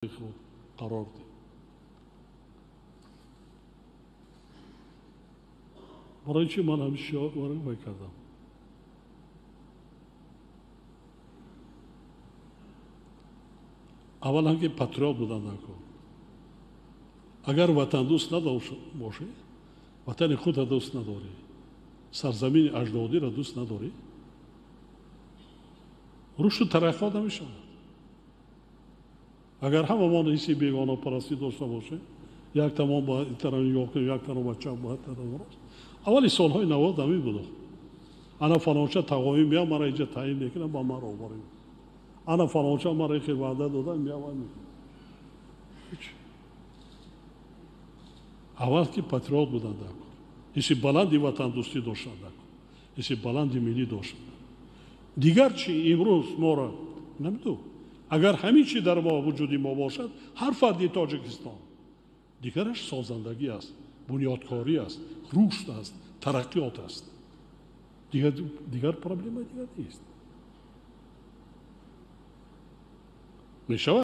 Худ қарор диҳ. Барои чӣ ман ҳамин вай кардам? Аввалан, ки патриот будан дар кор. Агар ватандӯст надошта бошӣ, ватани худро дӯст надорӣ, сарзамини аҷдодиро дӯст надорӣ, рушду тараққиёт намешавад. Агар ҳамамон ҳисси бегонапарастӣ дошта бошем, як тамом ба тараф нигоҳ кунем, як тараф ба чап, ба тараф рост. Аввали солҳои 90 ҳамин буд. Ана фалонча тағоим бия, мара инҷа таъин мекунам, ба ман роҳбарӣ. Ана фалонча мара хел ваъда дода, бия, вай мекунам. Аввал ки патриот будан дар кор, ҳисси баланди ватандӯстӣ доштан дар кор, ҳисси баланди миллӣ доштан. Дигар чи имрӯз моро намедонам, агар ҳамин чи дар мо, вуҷуди мо бошад, ҳар фарди Тоҷикистон, дигараш созандагӣ аст, бунёдкорӣ аст, рушд аст, тараққиёт аст. Дигар проблема дигар нест мешавад.